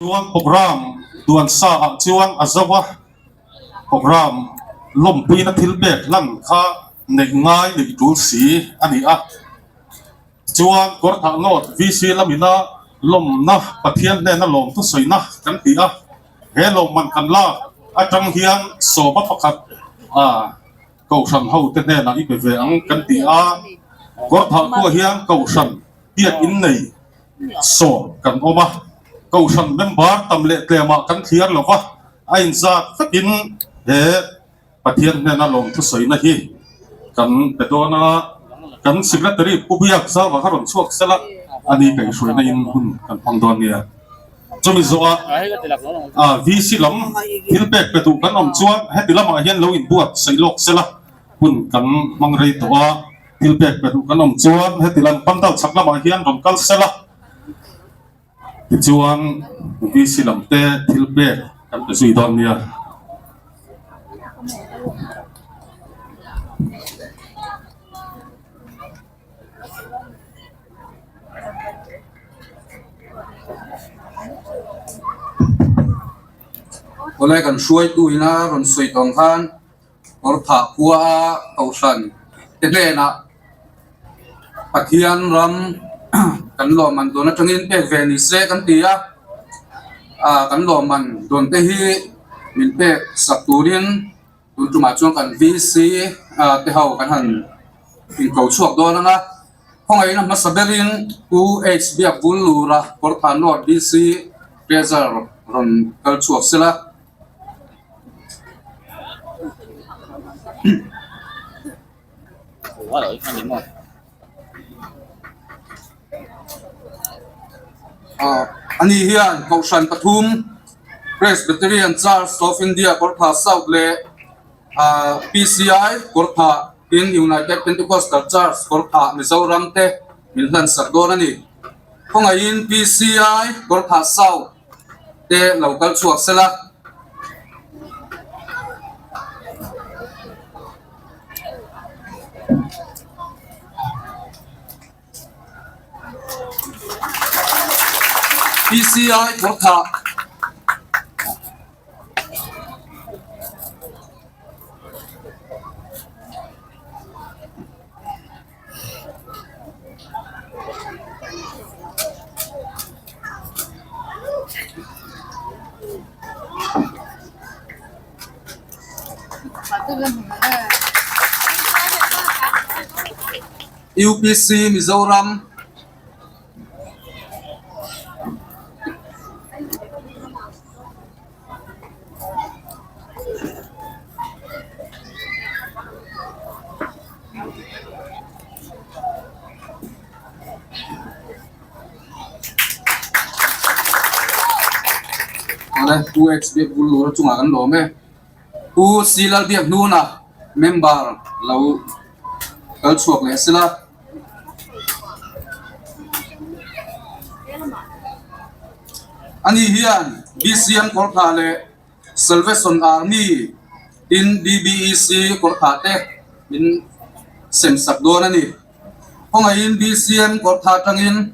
Chuan programme duan sa ah chuan a zo a, programme lawmpuina thil pek hlan kha neih ngai neih tul si a ni a. Chuan Kawrthah North VC lamina lawmna Pathian hnena lawm thusawina kan ti a, he lawmman kan lak atang hian sawma pakhat a Kohhran hote hnenah i pe ve ang kan ti a, Kawrthah khuah hian Kohhran biak in nei sawm kan awm a, Kohhran member tam leh tlemah kan thliar lo va, a inzat vekin he Pathian hnena lawmthusawina hi kan pe dawn a, kan Secretary Pu Biak Zauva kha rawn chhuak sela a ni kaihhruaina in hun kan hmang dawn nia. Chumi zawhah VC lam thil pek pe duh kan awm chuan heti lamah hian lo inbuat saih lawk sela hun kan hmang rei tawh a, thil pek pe duh kan awm chuan heti lam pandal chhak lamah hian rawn kal sela tichuan VC lam te thil pek kan pe zui dawn nia. Awle kan hruaitu ina rawn sawi tawng khan Kawrthah khua a Kohhran te hnenah Pathian ram kan lawmman dawn atangin pek ve ni se kan ti a, ah kan lawmman dawn te hi min pek sak turin Tun tumah chuan kan VC te ho kan han inko chhuak dawn ang a, khawngaihna hmasa berin Pu H Biak Bul Lura Kawrthah North VC Treasurer rawn kal chhuak sela. Ani hian Kohhran pathum Presbyterian Church of India Kawrthah South leh PCI Kawrthah tin United Pentecostal Church Kawrthah Mizoram te min hlansak dawn a ni. Khawngaihin PCI Kawrthah South te lo kal chhuak sela. PCI Kawrthah UPC Mizoram Awle Pu X Biak bul lura chungah kan lawm e. Pu C Lal Biak hnuna member lo kal chhuak leh sela. Ani hian BCM kawrthah leh Salvation Army tin BBEC kawrthah te min sem sak dawn a ni. Khawngaihin BCM kawrthah atangin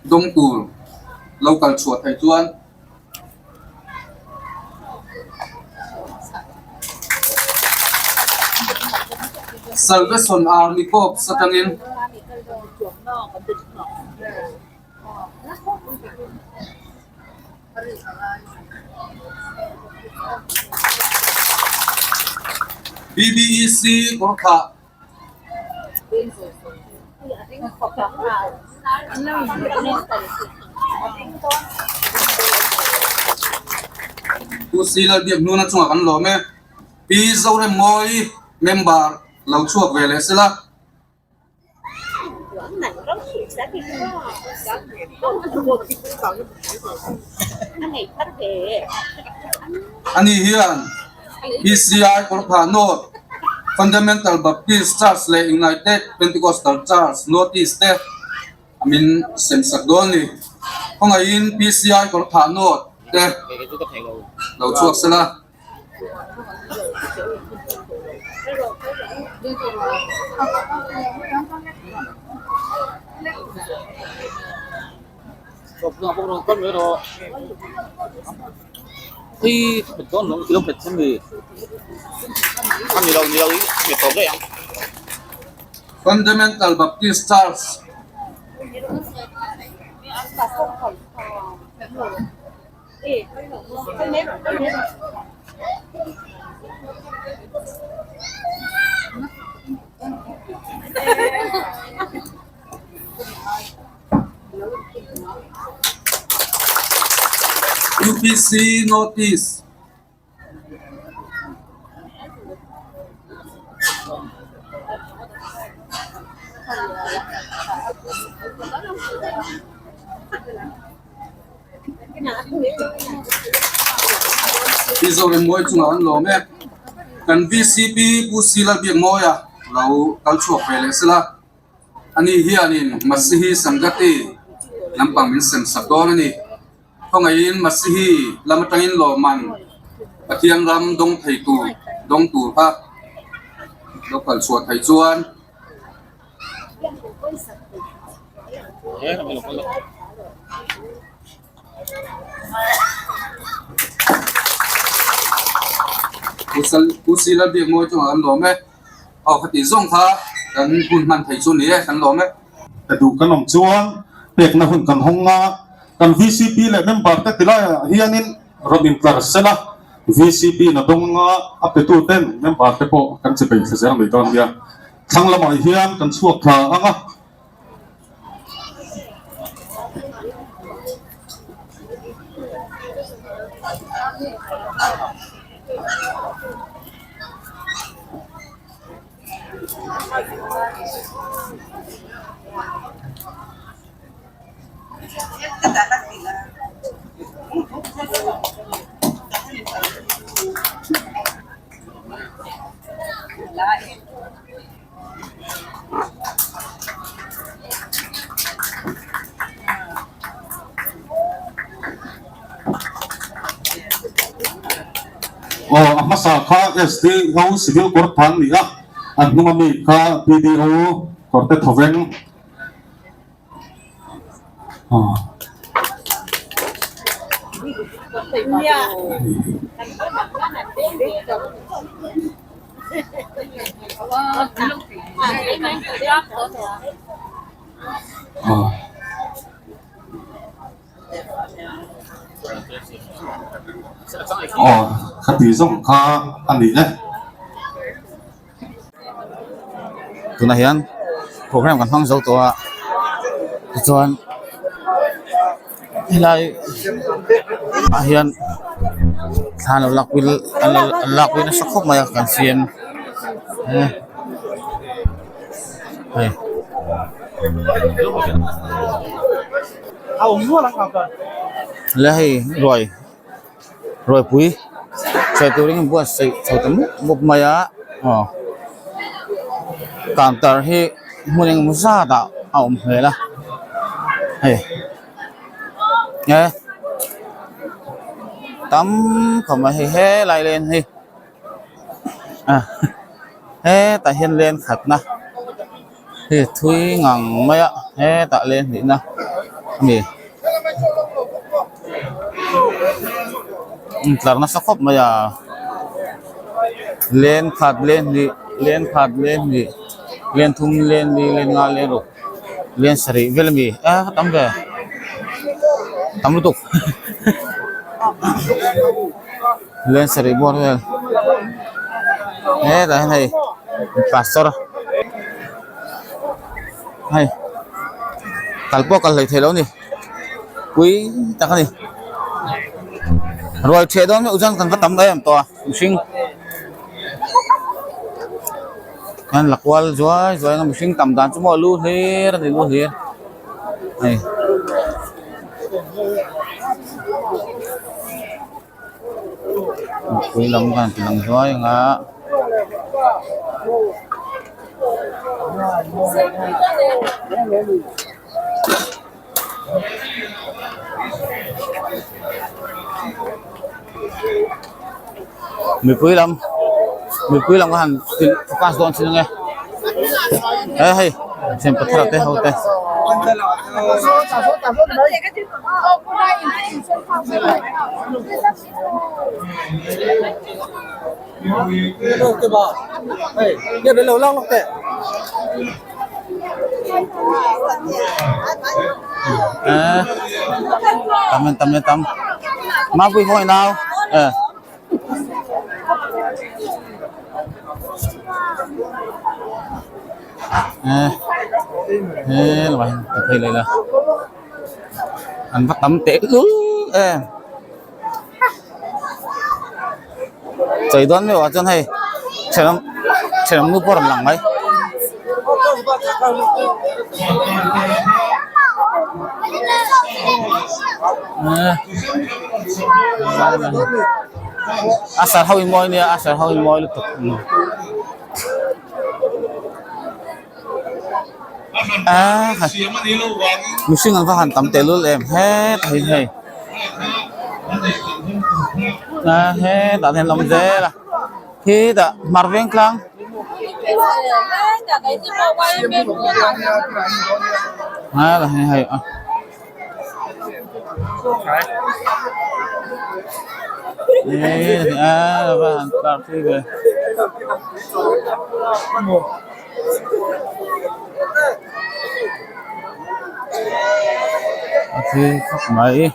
dawng tur lo kal chhuah theih chuan Salvation Army Corps atangin BBEC kawrthah Pu C Lalbiak hnuna chungah kan lawm e. Pi Zoremmawi member lo chhuak ve leh sela. Ani hian PCI Kawrthah North, Fundamental Baptist Church leh United Pentecostal Church North East te min sem sak dawn a ni. Khawngaihin PCI Kawrthah North te lo chhuak sela. Fundamental Baptist Church. UPC North East. Pi Zoremmawi chungah an lawm e. Kan VCP Pu Silalbiakmawia lo kal chhuak ve leh sela. Ani hianin Masihi Sangati lampang min sem sak dawn a ni. Khawngaihin Masihi lam atangin lawmman Pathian ram dawng thei tur dawng tur kha lo kal chhuah thei chuan. Pu Silalbiakmawi chungah an lawm e. Aw ka tih zawng kha kan hun hman thei chu ni e, kan lawm e. Ka duh kan awm chuan pekna hun kan hawng a, kan vcp leh member te tilaiah hianin rawn intlar sela, vcp na dawng a, a petu ten member te pawh kan che peih thla zel mai dawn nia. Thlang lamah hian kan chhuak thla ang a. Aw a hmasa kha SDO civil kawr than ni a, a hnung ami kha BDO kawr te thawveng. Aw khati zawng kha a ni e. Tunah hian program kan hmang zo tawh a tichuan helai ah hian thla an lo lakpui an lo an lakpui nasa khawp mai a kan siam hei. Le hei ruai. Ruaipui sawi turin an buatsaih chho ta mup mup mai a aw counter hi hmun engemaw zat ah a awm hmel a hei e tam khawp mai hei helai len hi a hetah hian len khat na hei thui ngang mai a hetah len hnih na a ni. Intlar nasa khawp mai a len khat len hnih len khat len hnih len thum len li len nga len ruk len sarih vel a mi a tam ve tam lutuk len sarih bawr vel hetah hian hei pastor hei kal pawh kal hleithei lo a ni. Pui tak a ni. Rual chheh dawn meuh chuan kan va tam em tawh a mihring an la kual zuai zuai ang a mihring tam dan chu maw lu hlir a ni lu hlir hei. Mipui lam khan ti lang zuai ang a. Mipui lam mipui lam ka han focus dawn chin ange he hei thian pathar te ho te. Tam em tam em tam mapui khawngaih nau eh. He lamah hian ka phei leh la an va tam teh lul em chei dawn meuh ah chuan hei thenawm thenawm nu pawh a rawn lang mai. A sar ho in mawi nia a sar ho in mawi lutuk. Mihring an va han tam tehlul em hetah hian hei hetah hian an awm zel a khitah hmar veng tlang hetah hian hei a. A thui khawp mai.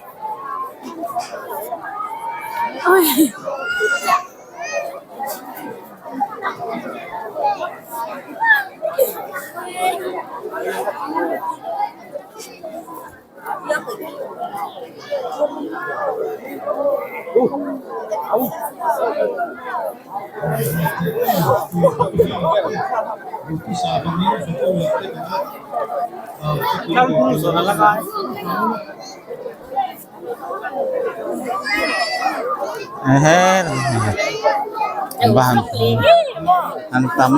An tam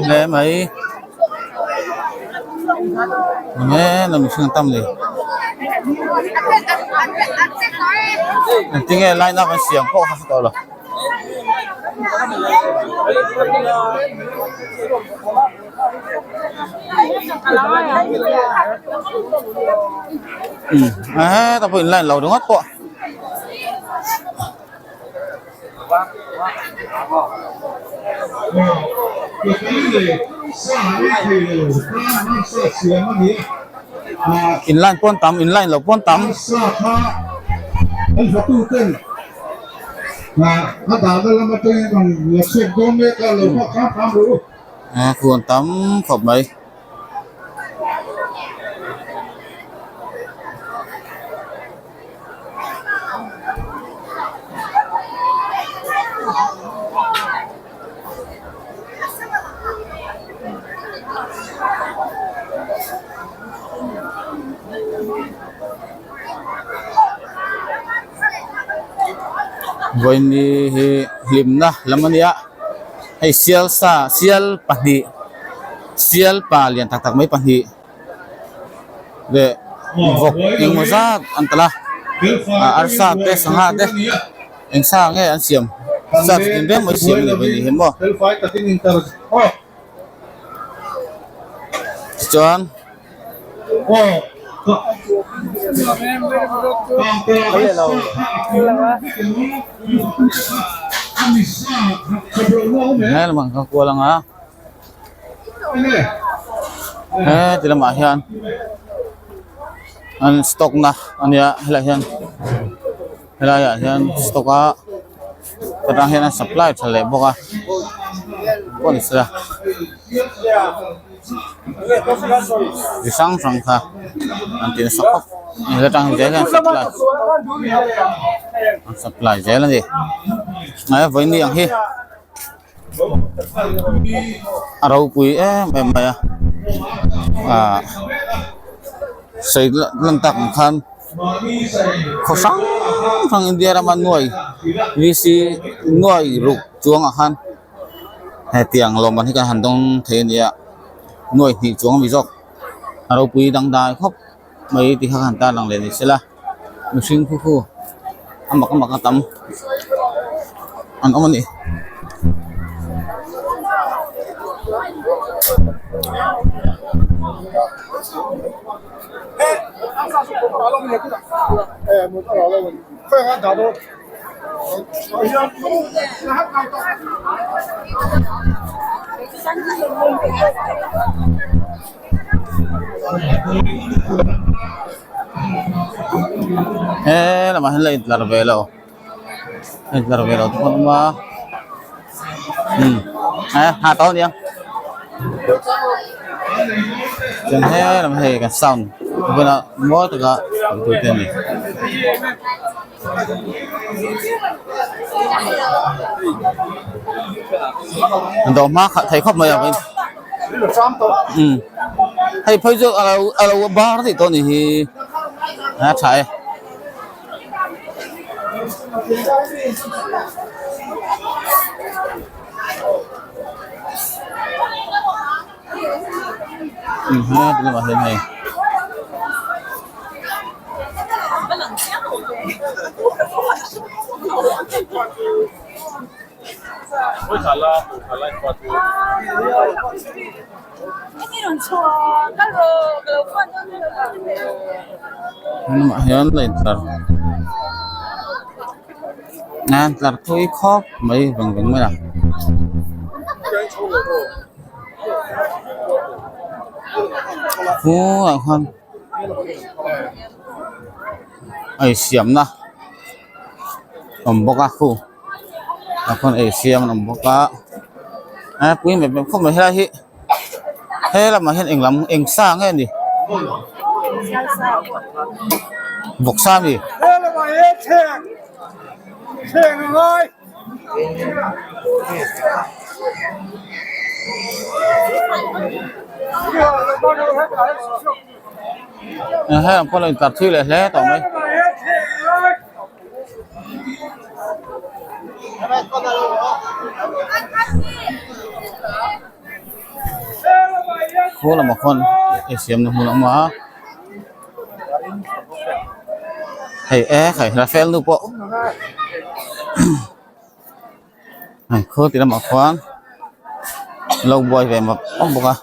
hle mai enge la mihring an tam ni engtin nge line up an siam pawh ka hre tawh lo. Hetah pawh in line lo ringawt pawh. In line pawn tam in line lo pawn tam. A khuan tam khawp mai. Vawiini hi hlimna lam a nia hei sial sa sial pahnih sial pa lian tak tak mai pahnih leh vawk engemaw zat an telh a arsa te sangha te eng sa nge an siam sa chi tin reng mai siam a ni vawiini hi maw tichuan. He lamah kan kual ang a heti lamah hian an stock na a nia helaiah hian helaiah hian stock a hetah hian an supply tha leh bawk a pawh ni sela. Chi hrang hrang kha an ti nasa khawp heta tang zel hian supply an supply zel a ni a vawiin ang hi a ropui em em mai a ahh sawi lan tak ang khan khaw hrang hrang India rama nuai VC nuai ruk chuangah khan. Hetiang lawmman hi kan han dawng thei a nia nuai hnih chuang a ni zawk a ropui dangdai khawp mai tih kha ka han tarlang leh ni sela mihring khu khu a mak a mak a tam an awm a ni. He lamah hian la intlar ve lo a intlar ve lo te pawh an awm a umm ha tawh ania chuan he lam hei kan sound bula mawi taka awm te a ni. An dawh hma khalh thei khawp mai a umm hei phei chu a lo a lo bar daih tawh a nih hi a tha e. Umm he lamah hian hei. Lamah hian la intlar a intlar thui khawp mai veng veng mai a. Khuaah khuan ei siamna awm bawk a khu tah khuan ei siam an awm bawk a a pui mep mep khawp mai helai hi he lamah hian eng lam eng sa nge a ni vawksa a ni. Hei ang pawh lo intlar thui leh hle tawh mai. Khaw lamah khuan ei siamna hmun a awm a hei e khai Rafael nu pawh hei khaw ti lamah khuan lo buai ve mawp mawp bawk a.